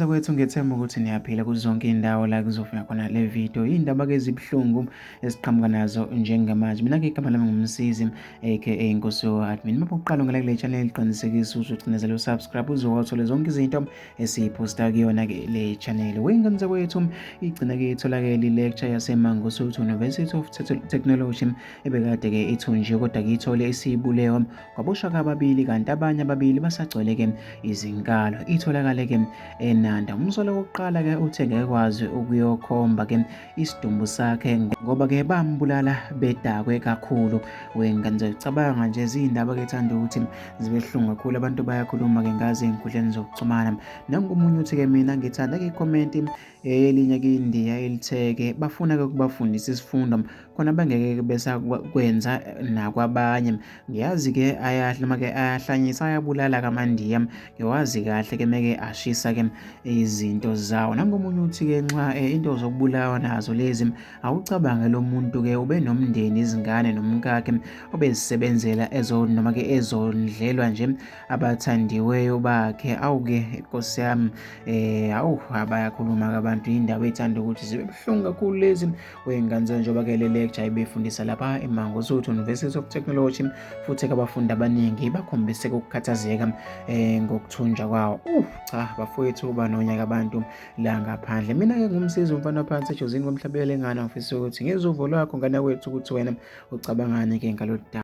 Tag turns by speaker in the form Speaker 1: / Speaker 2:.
Speaker 1: Zakwethu, ngethemba ukuthi niyaphila kuzo zonke iy'ndawo la kuzofika khona le video. Iy'ndaba-ke ezibuhlungu esiqhamuka nazo njengamanje. Mina-ke igama lami nguMsizi aka Nkosi yo-admin. Uma uqala ungena kule channel, qinisekisa ukuthi ucinezele usubscribe uzothole zonke izinto esiyiphosta kuyona-ke le channel. Wey'ngane zakwethu, igcina-ke itholakele i-lecture yaseMangosuthu University of Technology ebekade-ke ithunjiwe kodwa-ke ithole isibulewa kwaboshwa kababili kanti abanye ababili basagcwele-ke izinkalo. Itholakale-ke eNanda. Umsolwa wokuqala-ke uthe ngeke kwazi ukuyokhomba-ke isidumbu sakhe ngoba-ke bambulala bedakwe kakhulu. Wengane cabanga nje ziyindaba-ke ethanda ukuthi zibe buhlungu kakhulu. Abantu bayakhuluma-ke ngazo ey'nkundleni zokuxhumana. Nangu omunye uthi-ke mina ngithanda-ke ikhomenti elinye ke-India elithe-ke bafuna-ke ukubafundisa isifundo khona bangeke besakwenza nakwabanye. Ngiyazi-ke noma-ke ayahlanyisa ayabulala-ke amaNdiya, ngiwazi kahle-ke meke ashisa-ke izinto zawo. Nangomunye uthi-ke nxa into zokubulawa nazo lezi, awucabange lo muntu-ke ubenomndeni, izingane nomkakhe obezisebenzela noma-ke ezondlelwa nje abathandiweyo bakhe. Awu-ke Nkosi yami, awu abayakhuluma-ke abantu, indaba ethanda ukuthi zibe buhlungu kakhulu lezi wey'ngane njengoba-ke le lecture ibifundisa lapha eMangosuthu University of Technology, futhi-ke abafundi abaningi bakhombise ukukhathazeka ngokuthunjwa kwawo. Cha bafowethu, banonyaka abantu la ngaphandle. Mina-ke ngumsizi umfana waphansi ejozini komhlaba lengane, ngifisa ukuthi ngizwe uvo lwakho ngane kwethu ukuthi wena ucabangani-ke ngalolu daba.